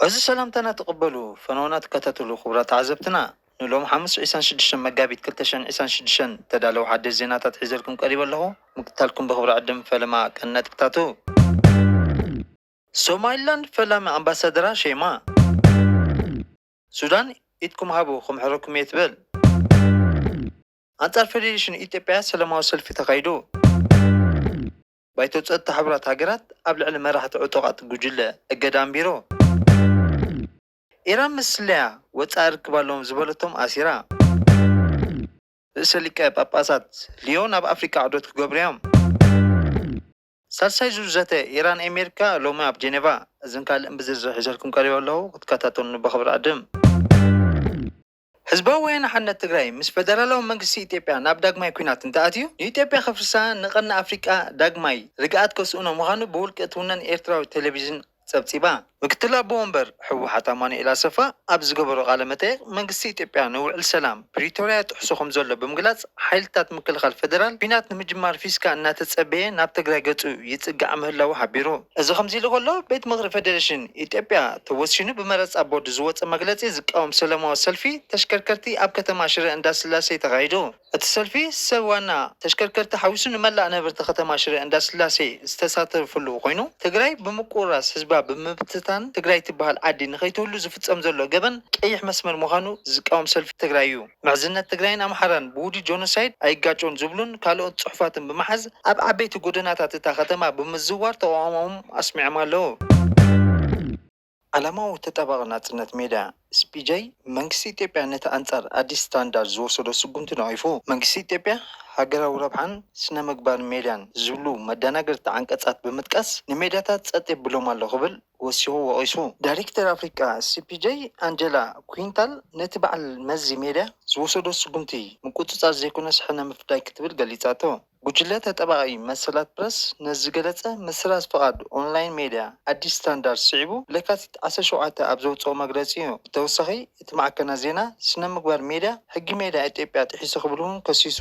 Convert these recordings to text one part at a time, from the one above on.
እዚ ሰላምታና ትቕበሉ፣ ፈነወና ትከታተሉ ክቡራት ተዓዘብትና፣ ንሎም ሓሙስ ዕስራን ሽዱሽተን መጋቢት ክልተ ሽሕን ዕስራን ሽዱሽተን ተዳለዉ ሓደሽ ዜናታት ሒዘልኩም ቀሪበ ኣለኹ። ምክትታልኩም ብኽብሪ ዕድም ፈለማ ቀን ነጥብታቱ። ሶማሊላንድ ፈላሚ ኣምባሳደራ ሸይማ። ሱዳን ኢድኩም ሃቡ ክምሕረኩም እየ ትብል። ኣንጻር ፌዴሬሽን ኢትዮጵያ ሰላማዊ ሰልፊ ተኻይዱ። ባይቶ ጸጥታ ሕቡራት ሃገራት ኣብ ልዕሊ መራሕቲ ዕጡቓት ጉጅለ እገዳ ኣንቢሩ። ኢራን ምስ ስለያ ወጻኢ ርክብ ኣለዎም ዝበለቶም ኣሲራ። ርእሰ ሊቀ ጳጳሳት ሊዮ ናብ ኣፍሪቃ ዑደት ክገብሩ እዮም። ሳልሳይ ዙር ዘተ ኢራን ኣሜሪካ ሎሚ ኣብ ጀኔቫ። እዝን ካልእን ብዝርዝር ሒዘልኩም ቀሪበ ኣለኹ፣ ክትከታተሉኒ ብኽብሪ ዕድም። ህዝባዊ ወያነ ሓርነት ትግራይ ምስ ፈደራላዊ መንግስቲ ኢትዮጵያ ናብ ዳግማይ ኲናት እንተኣትዩ፣ ንኢትዮጵያ ከፍርሳ፣ ንቐርኒ ኣፍሪቃ ዳግማይ ርግኣት ከስእኖ ምዃኑ ብውልቂ እትውነን ኤርትራዊ ቴሌቪዥን ጸብጺባ። ምክትል ኣቦ ወንበር ህወሓት ኣማኑኤል ኣሰፋ ኣብ ዝገበሮ ቃለ መጠይቕ፣ መንግስቲ ኢትዮጵያ ንውዕል ሰላም ፕሪቶርያ ጥሕሱ ከም ዘሎ ብምግላጽ፣ ሓይልታት ምክልኻል ፈደራል ኲናት ንምጅማር ፊስካ እናተጸበየ ናብ ትግራይ ገጹ ይጽጋዕ ምህላዉ ሓቢሩ። እዚ ከምዚ ኢሉ ከሎ፣ ቤት ምኽሪ ፌዴሬሽን ኢትዮጵያ ተወሲኑ ብመረጻ ቦርድ ዝወጸ መግለጺ ዝቃወም ሰላማዊ ሰልፊ ተሽከርከርቲ ኣብ ከተማ ሽረ እንዳስላሴ ተኻይዱ። እቲ ሰልፊ ሰብ ዋና ተሽከርከርቲ ሓዊሱ ንመላእ ነበርቲ ከተማ ሽረ እንዳስላሴ ዝተሳተፍሉ ኮይኑ፣ ትግራይ ብምቁርራስ ህዝባ ብምብትታን ትግራይ ትበሃል ዓዲ ንኸይትህሉ ዝፍጸም ዘሎ ገበን ቀይሕ መስመር ምዃኑ ዝቃወም ሰልፊ ትግራይ እዩ። ምሕዝነት ትግራይን ኣምሓራን ብውዲ ጆኖሳይድ ኣይጋጮን ዝብሉን ካልኦት ጽሑፋትን ብምሓዝ ኣብ ዓበይቲ ጎደናታት እታ ከተማ ብምዝዋር ተቃውሞኦም ኣስሚዖም ኣለዉ። ዓለማዊ ተጣባቂ ናጽነት ሜድያ፣ ኤስፒጄ፣ መንግስቲ ኢትዮጵያ ነቲ ኣንጻር ኣዲስ ስታንዳርድ ዝወሰዶ ስጉምቲ ነቒፉ። መንግስቲ ኢትዮጵያ ሃገራዊ ረብሓን ስነ ምግባር ሜድያን ዝብሉ መደናገርቲ ዓንቀጻት ብምጥቃስ ንሜድያታት ጸጥ የብሎም ኣሎ ክብል ወሲኹ ወቒሱ። ዳይሬክተር ኣፍሪቃ ኤስፒጄ ኣንጀላ ኩንታል ነቲ በዓል መዚ ሜድያ ዝወሰዶ ስጉምቲ ምቁጽጻር ዘይኮነስ ሕነ ምፍዳይ ክትብል ገሊጻቶ። ጉጅለ ተጠባቂ መሰላት ፕረስ ነዚ ዝገለጸ፣ ምስራዝ ፍቓድ ኦንላይን ሜድያ ኣዲስ ስታንዳርድ ስዒቡ ለካቲት ዓሰርተ ሸውዓተ ኣብ ዘውጽኦ መግለጺ እዩ። ብተወሳኺ እቲ ማዕከናት ዜና ስነ ምግባር ሜድያ ሕጊ ሜድያ ኢትዮጵያ ጥሒሱ ክብል እውን ከሲሱ።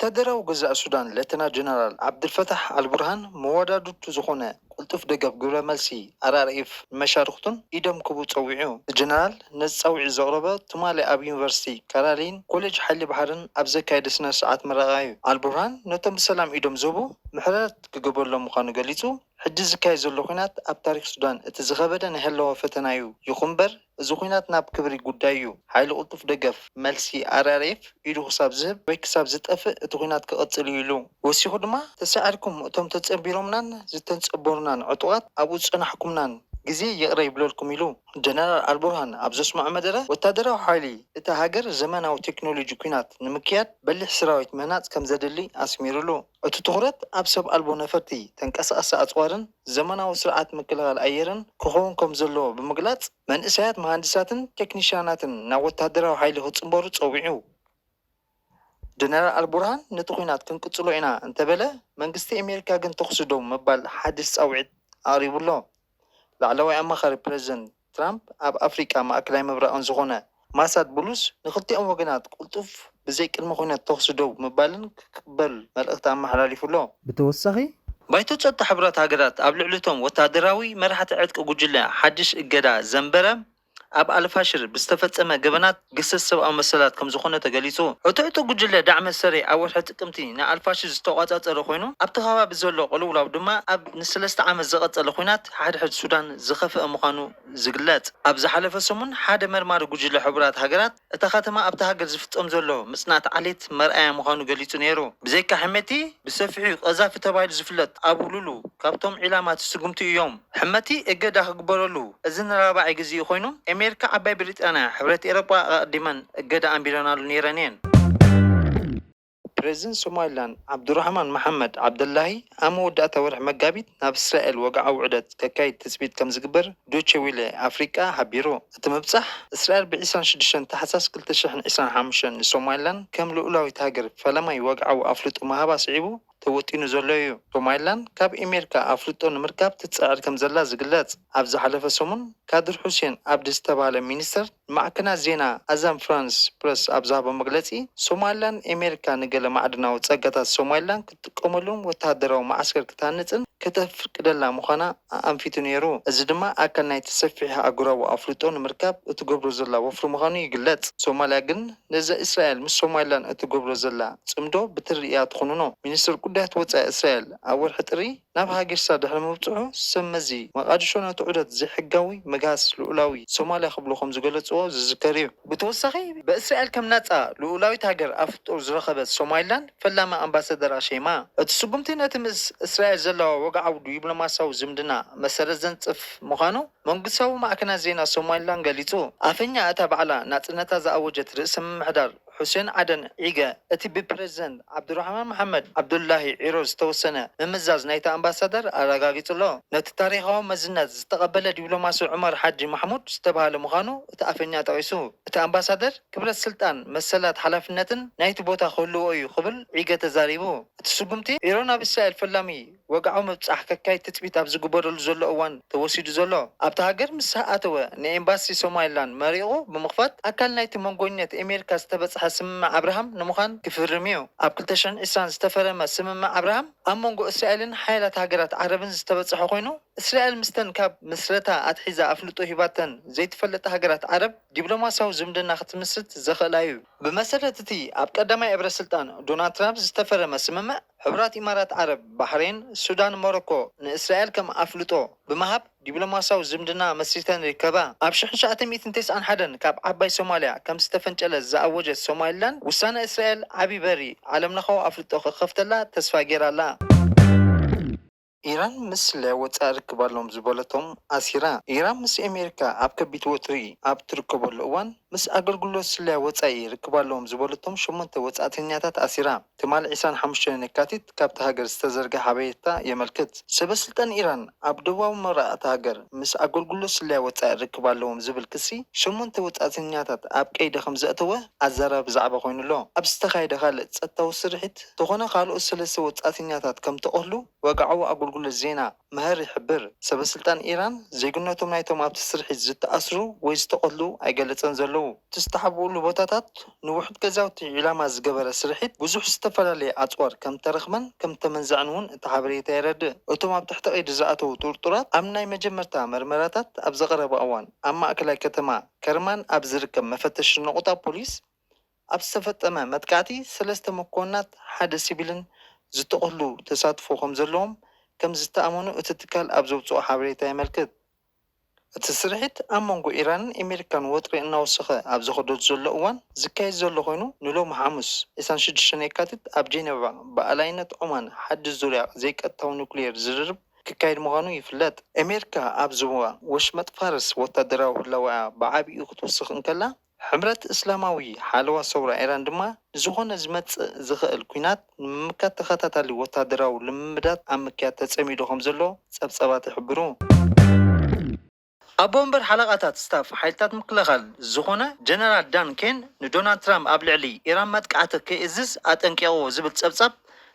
ወታደራዊ ግዛእ ሱዳን ሌተና ጀነራል ዓብድልፈታሕ ኣልቡርሃን መወዳድርቱ ዝኾነ ቅልጡፍ ደገፍ ግብረ መልሲ ኣርኣርኤፍ ንመሻርኽቱን ኢዶም ክህቡ ጸዊዑ። እቲ ጀነራል ነዚ ጻውዒት ዘቕረበ ትማሊ ኣብ ዩኒቨርሲቲ ካራሊን ኮሌጅ ሓይሊ ባሕርን ኣብ ዘካየደ ስነ ስርዓት ምረቓ እዩ። ኣልቡርሃን ነቶም ብሰላም ኢዶም ዝህቡ ምሕረት ክገብረሎም ምዃኑ ገሊጹ። ሕጂ ዝካየድ ዘሎ ኲናት ኣብ ታሪኽ ሱዳን እቲ ዝኸበደ ናይ ህላወ ፈተና እዩ። ይኹን እምበር እዚ ኲናት ናብ ክብሪ ጉዳይ እዩ። ሓይሊ ቅልጡፍ ደገፍ መልሲ ኣርኣርኤፍ ኢዱ ክሳብ ዝህብ ወይ ክሳብ ዝጠፍእ እቲ ኲናት ክቕጽል እዩ ኢሉ። ወሲኹ ድማ፣ ተሳዒርኩም እቶም ተጸንቢሮምናን ዝተንጸበሩናን ዕጡቓት ኣብኡ ዝጸናሕኩምናን ግዜ ይቕረ ይብለልኩም ኢሉ። ጀነራል ኣልቡርሃን ኣብ ዘስምዖ መደረ፣ ወታደራዊ ሓይሊ እታ ሃገር ዘመናዊ ቴክኖሎጂ ኲናት ንምክያድ በሊሕ ሰራዊት ምህናጽ ከም ዘድሊ ኣስሚሩሉ። እቲ ትኹረት ኣብ ሰብ ኣልቦ ነፈርቲ፣ ተንቀሳቐሲ ኣጽዋርን ዘመናዊ ስርዓት ምክልኻል ኣየርን ክኸውን ከም ዘለዎ ብምግላጽ፣ መንእሰያት መሃንድሳትን ቴክኒሽያናትን ናብ ወታደራዊ ሓይሊ ክጽንበሩ ጸዊዑ። ጀነራል ኣልቡርሃን ነቲ ኲናት ክንቅጽሎ ኢና እንተበለ፣ መንግስቲ ኣሜሪካ ግን ተኹሲ ደው ምባል ሓድሽ ጻውዒት ኣቕሪቡ ኣሎ። ላዕለዋይ ኣማኻሪ ፕረዚደንት ትራምፕ ኣብ ኣፍሪቃ ማእከላይ ምብራቕን ዝኾነ ማሳድ ቡሉስ ንክልቲኦም ወገናት ቅልጡፍ ብዘይ ቅድመ ኲነት ተኹሲ ደው ምባልን ክቕበል መልእኽቲ ኣመሓላሊፉ ኣሎ። ብተወሳኺ፣ ባይቶ ጸጥታ ሕቡራት ሃገራት ኣብ ልዕሊ እቶም ወታደራዊ መራሕቲ ዕጥቂ ጉጅለ ሓድሽ እገዳ ዘንበረ፣ ኣብ ኣልፋሽር ብዝተፈጸመ ገበናት ግህሰት ሰብኣዊ መሰላት ከም ዝኾነ ተገሊጹ። እቲ ዕጡቕ ጉጅለ ዳዕመ ሰሬ ኣብ ወርሒ ጥቅምቲ ንኣልፋሽር ዝተቖጻጸረ ኮይኑ፣ ኣብቲ ከባቢ ዘሎ ቅልውላው ድማ ኣብ ንሰለስተ ዓመት ዝቐጸለ ኲናት ሓድሕድ ሱዳን ዝኸፍአ ምዃኑ ዝግለጽ። ኣብ ዝሓለፈ ሰሙን ሓደ መርማሪ ጉጅለ ሕቡራት ሃገራት እታ ከተማ ኣብታ ሃገር ዝፍጸም ዘሎ ምጽናት ዓሌት መርኣያ ምዃኑ ገሊጹ ነይሩ። ብዘይካ ሕመቲ ብሰፊሑ ቀዛፊ ተባሂሉ ዝፍለጥ ኣቡ ሉሉ ካብቶም ዒላማት ስጉምቲ እዮም። ሕመቲ እገዳ ክግበረሉ እዚ ንራብዓይ ግዜ ኮይኑ፣ ኣሜሪካ፣ ዓባይ ብሪጣንያ፣ ሕብረት ኤሮጳ ኣቐዲመን እገዳ ኣንቢረናሉ ነይረን እየን። ፕሬዚደንት ሶማሊላንድ ዓብዱራሕማን መሓመድ ዓብደላሂ ኣብ መወዳእታ ወርሒ መጋቢት ናብ እስራኤል ወግዓዊ ዑደት ከካይድ ትጽቢት ከም ዝግበር ዶቼ ዊለ ኣፍሪቃ ሓቢሩ። እቲ ምብጻሕ እስራኤል ብ ዕስራን ሽዱሽተን ታሕሳስ ክልተ ሽሕን ዕስራን ሓሙሽተን ንሶማሊላንድ ከም ልኡላዊት ሃገር ፈለማይ ወግዓዊ ኣፍልጦ ምሃባ ስዒቡ ተወጢኑ ዘሎ እዩ። ሶማሊላንድ ካብ ኣሜሪካ ኣፍልጦ ንምርካብ ትጽዕር ከም ዘላ ዝግለጽ። ኣብ ዝሓለፈ ሰሙን ካድር ሑሴን ኣብዲ ዝተባህለ ሚኒስተር ንማዕከናት ዜና ኣዛን ፍራንስ ፕረስ ኣብ ዝሃቦ መግለጺ፣ ሶማሊላንድ ኣሜሪካ ንገለ ማዕድናዊ ጸጋታት ሶማሊላንድ ክትጥቀመሉን ወተሃደራዊ መዓስከር ክትሃንጽን ከተፍቅደላ ምዃና ኣኣንፊቱ ነይሩ። እዚ ድማ ኣካል ናይቲ ሰፊሕ ኣህጉራዊ ኣፍልጦ ንምርካብ እትገብሮ ዘላ ወፍሪ ምዃኑ ይግለጽ። ሶማልያ ግን ነዚ እስራኤል ምስ ሶማሊላንድ እትገብሮ ዘላ ጽምዶ ብትሪ እያ ትኹንኖ። ሚኒስትር ጉዳያት ወጻኢ እስራኤል ኣብ ወርሒ ጥሪ ናብ ሃገርሳ ድሕሪ ምብጽሑ፣ ሰብ መዚ መቓድሾ ነቲ ዑደት ዘይሕጋዊ ምግሃስ ልኡላዊ ሶማልያ ክብሉ ከም ዝገለጽዎ ዝዝከር እዩ። ብተወሳኺ፣ ብእስራኤል ከም ናጻ ልኡላዊት ሃገር ኣፍልጦ ዝረኸበት ሶማሊላንድ ፈላሚ ኣምባሳደር ኣሸይማ። እቲ ስጉምቲ ነቲ ምስ እስራኤል ዘለዋ ወግዓዊ ዲፕሎማስያዊ ዝምድና መሰረት ዘንጽፍ ምዃኑ መንግስታዊ ማዕከናት ዜና ሶማሊላንድ ገሊጹ። ኣፈኛ እታ ባዕላ ናጽነታ ዝኣወጀት ርእሰ ምምሕዳር ሑሴን ዓደን ዒገ፣ እቲ ብፕረዚደንት ዓብዱራሕማን መሓመድ ዓብዱላሂ ዒሮ ዝተወሰነ ምምዛዝ ናይታ ኣምባሳደር ኣረጋጊጹ ኣሎ። ነቲ ታሪኻዊ መዝነት ዝተቐበለ ዲፕሎማሲ ዑመር ሓጂ ማሕሙድ ዝተባህለ ምዃኑ እቲ ኣፈኛ ጠቒሱ። እቲ ኣምባሳደር ክብረት ስልጣን፣ መሰላት፣ ሓላፍነትን ናይቲ ቦታ ክህልዎ እዩ ክብል ዒገ ተዛሪቡ። እቲ ስጉምቲ ዒሮ ናብ እስራኤል ፈላሚ ወግዓዊ ምብጻሕ ከካይድ ትጽቢት ኣብ ዝግበረሉ ዘሎ እዋን ተወሲዱ ዘሎ። ኣብታ ሃገር ምስ ኣተወ፣ ንኤምባሲ ሶማሊላንድ መሪቑ ብምኽፋት፣ ኣካል ናይቲ መንጎኝነት ኣሜሪካ ዝተበጽሐ ስምምዕ ኣብርሃም ንምዃን ክፍርም እዩ። ኣብ ክልተ ሽሕን ዕስራን ዝተፈረመ ስምምዕ ኣብርሃም ኣብ መንጎ እስራኤልን ሓያላት ሃገራት ዓረብን ዝተበጽሐ ኮይኑ፣ እስራኤል ምስተን ካብ ምስረታ ኣትሒዛ ኣፍልጦ ሂባተን ዘይትፈልጥ ሃገራት ዓረብ ዲፕሎማስያዊ ዝምድና ክትምስርት ዘኽእላ እዩ። ብመሰረት እቲ ኣብ ቀዳማይ እብረ ስልጣን ዶናልድ ትራምፕ ዝተፈረመ ስምምዕ፣ ሕቡራት ኢማራት ዓረብ፣ ባሕሬን፣ ሱዳን፣ ሞሮኮ ንእስራኤል ከም ኣፍልጦ ብምሃብ ዲፕሎማስያዊ ዝምድና መስሪተን ይርከባ። ኣብ ሽሕን ትሽዓተ ሚእትን ተስዓን ሓደን ካብ ዓባይ ሶማልያ ከም ዝተፈንጨለት ዝኣወጀት ሶማሊላንድ፣ ውሳነ እስራኤል ዓቢ በሪ ዓለምለኻዊ ኣፍልጦ ክኸፍተላ ተስፋ ገይራ ኣላ። ኢራን ምስ ስለያ ወጻኢ ርክብ ኣለዎም ዝበለቶም ኣሲራ። ኢራን ምስ ኣሜሪካ ኣብ ከቢድ ወጥሪ ኣብ ትርከበሉ እዋን፣ ምስ ኣገልግሎት ስለያ ወጻኢ ርክብ ኣለዎም ዝበለቶም ሸሞንተ ወጻእተኛታት ኣሲራ። ትማሊ ዕስራን ሓሙሽተን የካቲት ካብታ ሃገር ዝተዘርግሐ ሓበሬታ የመልክት። ሰበ ስልጣን ኢራን ኣብ ደቡባዊ ምብራቕ እታ ሃገር ምስ ኣገልግሎት ስለያ ወጻኢ ርክብ ኣለዎም ዝብል ክሲ ሸሞንተ ወጻእተኛታት ኣብ ቀይዲ ከም ዘእተወ ኣዘራቢ ዛዕባ ኮይኑ ኣሎ። ኣብ ዝተኻየደ ካልእ ጸጥታዊ ስርሒት፣ ተኾነ ካልኦት ሰለስተ ወጻእተኛታት ከም ተቐትሉ ወግዓዊ ኣገልግሎት ዜና መህር ይሕብር። ሰበ ስልጣን ኢራን፣ ዜግነቶም ናይቶም ኣብቲ ስርሒት ዝተኣስሩ ወይ ዝተቐትሉ ኣይገለጸን ዘለዉ። እቲ ዝተሓብኡሉ ቦታታት ንውሑድ ገዛውቲ ዒላማ ዝገበረ ስርሒት፣ ብዙሕ ዝተፈላለየ ኣጽዋር ከም ተረኽበን ከም ተመንዘዐን እውን እቲ ሓበሬታ የረድእ። እቶም ኣብ ትሕቲ ቀይዲ ዝኣተዉ ጥርጡራት፣ ኣብ ናይ መጀመርታ መርመራታት ኣብ ዝቐረበ እዋን፣ ኣብ ማእከላይ ከተማ ከርማን ኣብ ዝርከብ መፈተሺ ነቑጣ ፖሊስ ኣብ ዝተፈጸመ መጥቃዕቲ፣ ሰለስተ መኮንናት ሓደ ሲቪልን ዝተቐትሉ ተሳትፎ ከም ዘለዎም ከም ዝተኣመኑ እቲ ትካል ኣብ ዘውጽኦ ሓበሬታ የመልክት። እቲ ስርሒት ኣብ መንጎ ኢራንን ኣሜሪካን ወጥሪ እናወሰኸ ኣብ ዝኸደሉ ዘሎ እዋን ዝካየድ ዘሎ ኮይኑ፣ ንሎሚ ሓሙስ ዕስራን ሽዱሽተን የካቲት ኣብ ጄኔቫ ብኣላይነት ዖማን ሓድሽ ዙርያ ዘይቀጥታዊ ኑክሌር ዝርርብ ክካየድ ምዃኑ ይፍለጥ። ኣሜሪካ ኣብ ዞባ ወሽመጥ ፋርስ ወታደራዊ ህላወኣ ብዓቢኡ ክትውስኽ እንከላ፣ ሕብረት እስላማዊ ሓለዋ ሰውራ ኢራን ድማ ንዝኾነ ዝመጽእ ዝኽእል ኲናት ንምምካት ተኸታታሊ ወታደራዊ ልምምዳት ኣብ ምክያድ ተጸሚዱ ከም ዘሎ ጸብጻባት ይሕብሩ። ኣቦ ወንበር ሓለቓታት ስታፍ ሓይልታት ምክልኻል ዝኾነ ጀነራል ዳን ኬን ንዶናልድ ትራምፕ ኣብ ልዕሊ ኢራን መጥቃዕቲ ከይእዝዝ ኣጠንቂቕዎ ዝብል ጸብጻብ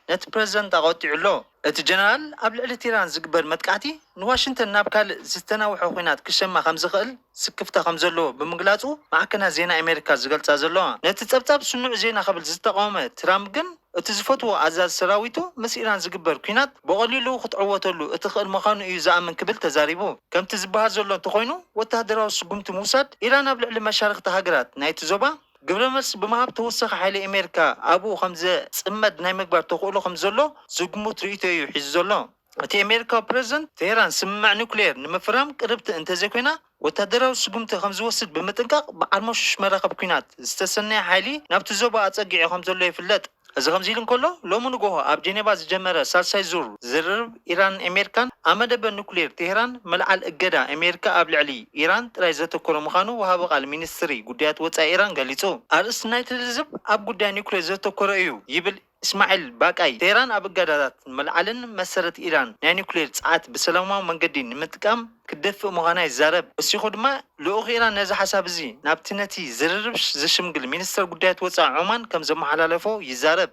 ነቲ ፕረዚደንት ኣቖጢዑ ኣሎ። እቲ ጀነራል ኣብ ልዕሊ ቴህራን ዝግበር መጥቃዕቲ ንዋሽንግተን ናብ ካልእ ዝተናውሐ ኲናት ክሸማ ከም ዝኽእል ስክፍታ ከም ዘለዎ ብምግላጹ ማዕከናት ዜና ኣሜሪካ ዝገልጻ ዘለዋ። ነቲ ጸብጻብ ስኑዕ ዜና ክብል ዝተቃወመ ትራምፕ ግን፣ እቲ ዝፈትዎ ኣዛዚ ሰራዊቱ ምስ ኢራን ዝግበር ኲናት ብቐሊሉ ክትዕወተሉ እትኽእል ምዃኑ እዩ ዝኣምን ክብል ተዛሪቡ። ከምቲ ዝበሃል ዘሎ እንተኾይኑ፣ ወተሃደራዊ ስጉምቲ ምውሳድ ኢራን ኣብ ልዕሊ መሻርኽቲ ሃገራት ናይቲ ዞባ ግብረ መልሲ ብምሃብ ተወሳኺ ሓይሊ ኣሜሪካ ኣብኡ ከም ዘጽመድ ናይ ምግባር ተኽእሎ ከም ዘሎ ዝግሙት ርእይቶ እዩ ሒዙ ዘሎ። እቲ ኣሜሪካዊ ፕረዚደንት፣ ቴህራን ስምምዕ ኑክሌር ንምፍራም ቅርብቲ እንተዘይኮይና፣ ወታደራዊ ስጉምቲ ከም ዝወስድ ብምጥንቃቕ፣ ብዓርሞሽሽ መራኸብ ኲናት ዝተሰነየ ሓይሊ ናብቲ ዞባ ኣጸጊዑ ከም ዘሎ ይፍለጥ። እዚ ከምዚ ኢሉ እንከሎ፣ ሎሚ ንግሆ ኣብ ጄኔቫ ዝጀመረ ሳልሳይ ዙር ዝርርብ ኢራንን ኣሜሪካን፣ ኣብ መደበ ኑክሌር ቴህራን ምልዓል እገዳ ኣሜሪካ ኣብ ልዕሊ ኢራን ጥራይ ዘተኮረ ምዃኑ ወሃቢ ቃል ሚኒስትሪ ጉዳያት ወጻኢ ኢራን ገሊጹ። ኣርእስቲ ናይቲ ልዝብ ኣብ ጉዳይ ኑክሌር ዘተኮረ እዩ ይብል እስማዒል ባቃይ። ቴህራን ኣብ እገዳታት ምልዓልን መሰረት ኢራን ናይ ኑክሌር ጸዓት ብሰላማዊ መንገዲ ንምጥቃም ክትደፍእ ምዃና ይዛረብ። ወሲኹ ድማ፣ ልኡኽ ኢራን ነዚ ሓሳብ እዚ ናብቲ ነቲ ዝርርብ ዝሽምግል ሚኒስተር ጉዳያት ወጻኢ ዖማን ከም ዘመሓላለፎ ይዛረብ።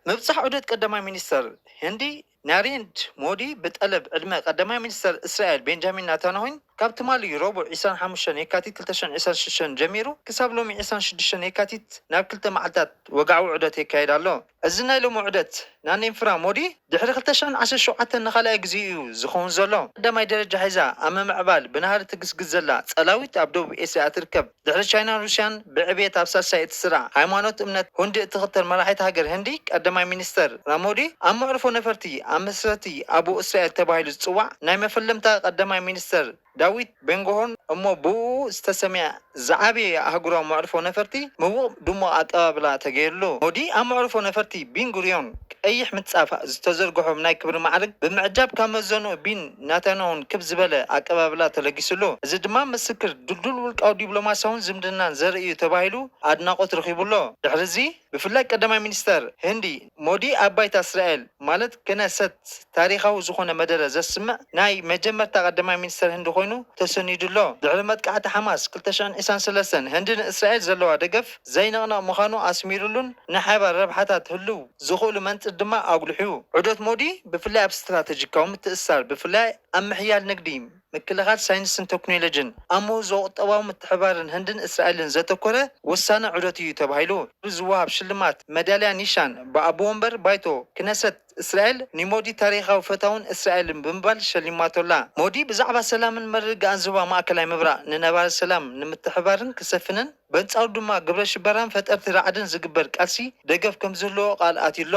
ምብጻሕ ዑደት ቀዳማይ ሚኒስተር ህንዲ ናሬንድ ሞዲ ብጠለብ ዕድመ ቀዳማይ ሚኒስተር እስራኤል ቤንጃሚን ናታንያሁን ካብ ትማሊ ረቡዕ ዕስራን ሓሙሽተን የካቲት ክልተ ሽሕን ዕስራን ሽዱሽተን ጀሚሩ ክሳብ ሎሚ ዕስራን ሽዱሽተን የካቲት ናብ ክልተ መዓልታት ወግዓዊ ዑደት የካይድ ኣሎ። እዚ ናይ ሎሚ ዑደት ናሬንድራ ሞዲ ድሕሪ ክልተ ሽሕን ዓሰርተ ሸውዓተን ንኻልኣይ ግዜ እዩ ዝኸውን ዘሎ። ቀዳማይ ደረጃ ሒዛ ኣብ ምምዕባል ብናህሪ ትግስግስ ዘላ ጸላዊት ኣብ ደቡብ ኤስያ እትርከብ ድሕሪ ቻይናን ሩስያን ብዕብየት ኣብ ሳልሳይ እትስራዕ ሃይማኖት እምነት ሁንዲ እትኽተል መራሒት ሃገር ህንዲ ቀዳማይ ሚኒስተር ናሬንድራ ሞዲ ኣብ መዕርፎ ነፈርቲ ኣብ መስረቲ ኣቡ እስራኤል ተባሂሉ ዝጽዋዕ ናይ መፈለምታ ቀዳማይ ሚኒስተር ዳዊት ቤንጎሆርን እሞ ብኡ ዝተሰምዐ ዝዓበየ ኣህጉራዊ መዕርፎ ነፈርቲ ምዉቕ ድሙቕ ኣቀባብላ ተገይርሉ። ሞዲ ኣብ መዕርፎ ነፈርቲ ቢን ጉሪዮን ቀይሕ ምንጻፍ ዝተዘርግሖ ናይ ክብሪ ማዕርግ ብምዕጃብ ካብ መዘንኡ ቢን ናታንያሁን ክብ ዝበለ ኣቀባብላ ተለጊስሉ። እዚ ድማ ምስክር ድልዱል ውልቃዊ ዲፕሎማሲያውን ዝምድናን ዘርኢ እዩ ተባሂሉ ኣድናቖት ረኺቡሎ። ድሕሪ እዚ ብፍላይ ቀዳማይ ሚኒስተር ህንዲ ሞዲ ኣብ ባይታ እስራኤል ማለት ክነሰት ታሪኻዊ ዝኾነ መደረ ዘስምዕ ናይ መጀመርታ ቀዳማይ ሚኒስተር ህንዲ ኮይኑ ተሰኒዱ ኣሎ። ድሕሪ መጥቃዕቲ ሓማስ ክልተ ሽሕን ዕስራን ሰለስተን ህንዲ ንእስራኤል ዘለዋ ደገፍ ዘይንቕነቕ ምዃኑ ኣስሚሩሉን ንሓባር ረብሓታት ህልው ዝኽእሉ መንጽር ድማ ኣጉልሑ። ዑደት ሞዲ ብፍላይ ኣብ ስትራተጂካዊ ምትእስሳር ብፍላይ ኣብ ምሕያል ንግዲ ምክልኻል ሳይንስን ቴክኖሎጅን ኣብ ምህዞ ቁጠባዊ ምትሕባርን ህንድን እስራኤልን ዘተኮረ ወሳኒ ዑደት እዩ ተባሂሉ። ዝወሃብ ሽልማት መዳልያ ኒሻን ብኣቦ ወንበር ባይቶ ክነሰት እስራኤል ንሞዲ ታሪኻዊ ፈታውን እስራኤልን ብምባል ሸሊማቶላ። ሞዲ ብዛዕባ ሰላምን ምርግጋእን ዞባ ማእከላይ ምብራቕ ንነባሪ ሰላም ንምትሕባርን ክሰፍንን በንጻሩ ድማ ግብረ ሽበራን ፈጠርቲ ራዕድን ዝግበር ቃልሲ ደገፍ ከም ዝህልዎ ቃል ኣትዩሎ።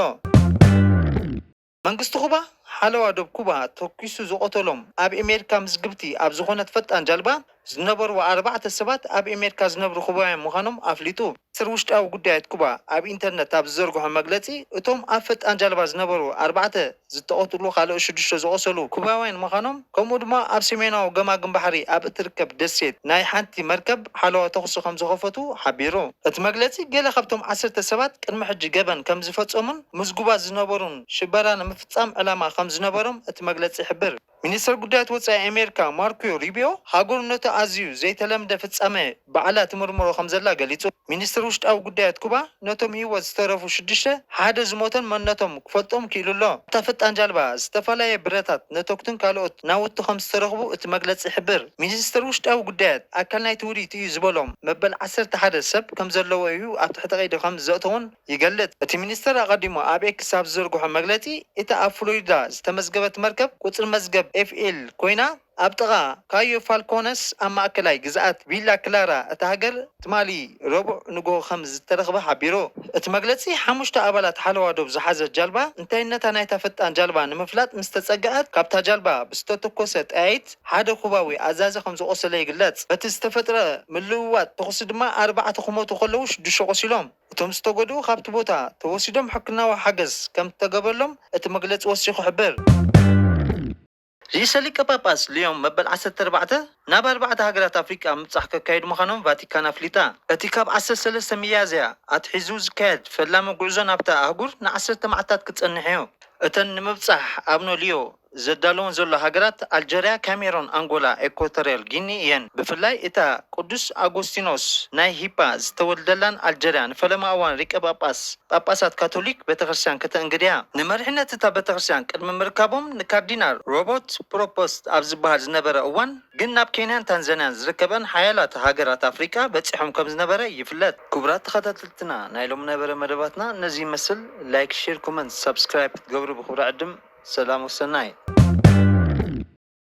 መንግስቲ ኩባ ሓለዋ ዶብ ኩባ ተኩሱ ዝቐተሎም ኣብ ኣሜሪካ ምስግብቲ ኣብ ዝኾነት ፈጣን ጃልባ ዝነበሩ ኣርባዕተ ሰባት ኣብ ኣሜሪካ ዝነብሩ ኩባውያን ምዃኖም ኣፍሊጡ። ሚኒስትር ውሽጣዊ ጉዳያት ኩባ ኣብ ኢንተርነት ኣብ ዝዘርግሖ መግለጺ እቶም ኣብ ፈጣን ጃልባ ዝነበሩ ኣርባዕተ ዝተቐትሉ ካልኦት ሽዱሽተ ዝቖሰሉ ኩባውያን ምዃኖም ከምኡ ድማ ኣብ ሰሜናዊ ገማግም ባሕሪ ኣብ እትርከብ ደሴት ናይ ሓንቲ መርከብ ሓለዋ ተኹሲ ከም ዝኸፈቱ ሓቢሩ። እቲ መግለጺ ገለ ካብቶም ዓሰርተ ሰባት ቅድሚ ሕጂ ገበን ከም ዝፈጸሙን ምዝጉባት ዝነበሩን ሽበራ ንምፍጻም ዕላማ ከም ዝነበሮም እቲ መግለጺ ይሕብር። ሚኒስተር ጉዳያት ወጻኢ ኣሜሪካ ማርኮ ሩቢዮ ሃገሩ ነቲ ኣዝዩ ዘይተለምደ ፍጻመ ባዕላ ትምርምሮ ከም ዘላ ገሊጹ። ሚኒስትር ውሽጣዊ ጉዳያት ኩባ ነቶም ህይወት ዝተረፉ ሽዱሽተ ሓደ ዝሞተን መንነቶም ክፈልጦም ክኢሉ ኣሎ። እታ ፈጣን ጃልባ ዝተፈላለየ ብረታት ነተኩትን ካልኦት ናውቲ ከም ዝተረኽቡ እቲ መግለጺ ይሕብር። ሚኒስትር ውሽጣዊ ጉዳያት ኣካል ናይቲ ውዲት እዩ ዝበሎም መበል ዓሰርተ ሓደ ሰብ ከም ዘለዎ እዩ ኣብ ትሕቲ ቀይዲ ከም ዘእተውን ይገልጽ። እቲ ሚኒስተር ኣቐዲሙ ኣብ ኤክስ ኣብ ዝዘርግሖ መግለጺ፣ እታ ኣብ ፍሎሪዳ ዝተመዝገበት መርከብ ቁጽሪ መዝገብ ኤፍ ኤል ኮይና፣ ኣብ ጥቓ ካዮ ፋልኮነስ ኣብ ማእከላይ ግዝኣት ቪላ ክላራ እታ ሃገር ትማሊ ረቡዕ ንግሆ ከም ዝተረኽበ ሓቢሩ። እቲ መግለጺ፣ ሓሙሽተ ኣባላት ሓለዋ ዶብ ዝሓዘት ጃልባ፣ እንታይነታ ናይታ ፈጣን ጃልባ ንምፍላጥ ምስ ተጸግዐት፣ ካብታ ጃልባ ብዝተተኮሰ ጠያይት ሓደ ኩባዊ ኣዛዚ ከም ዝቖሰለ ይግለጽ። በቲ ዝተፈጥረ ምልውዋጥ ተኹሲ ድማ ኣርባዕተ ክሞቱ ከለዉ ሽዱሽተ ቆሲሎም። እቶም ዝተጎድኡ ካብቲ ቦታ ተወሲዶም ሕክምናዊ ሓገዝ ከም እተገበረሎም እቲ መግለጺ ወሲኹ ይሕብር። ርእሰ ሊቀ ጳጳስ ሊዮን መበል ዓሰርተ ኣርባዕተ ናብ ኣርባዕተ ሃገራት ኣፍሪቃ ምብጻሕ ከካይዱ ምዃኖም ቫቲካን ኣፍሊጣ። እቲ ካብ ዓሰርተ ሰለስተ ሚያዝያ ኣትሒዙ ዝካየድ ፈላሚ ጉዕዞ ናብታ ኣህጉር ንዓሰርተ መዓልታት ክጸንሕ እዩ። እተን ንምብጻሕ ኣብኖ ሊዮ ዘዳለወን ዘሎ ሃገራት ኣልጀርያ፣ ካሜሮን፣ ኣንጎላ፣ ኤኳቶርያል ጊኒ እየን። ብፍላይ እታ ቅዱስ ኣጎስቲኖስ ናይ ሂፓ ዝተወልደላን ኣልጀርያ ንፈለማ እዋን ሊቀ ጳጳስ ጳጳሳት ካቶሊክ ቤተክርስትያን ከተእንግድ እያ። ንመሪሕነት እታ ቤተክርስትያን ቅድሚ ምርካቦም ንካርዲናል ሮበርት ፕሮፖስት ኣብ ዝበሃል ዝነበረ እዋን ግን ናብ ኬንያን ታንዛንያን ዝርከበን ሓያላት ሃገራት ኣፍሪቃ በጺሖም ከም ዝነበረ ይፍለጥ። ክቡራት ተኸታተልትና ናይ ሎም ነበረ መደባትና ነዚ ይመስል። ላይክ፣ ሼር፣ ኮመንት፣ ሳብስክራይብ ክትገብሩ ብክብሪ ዕድም ሰላም ወሰናይ።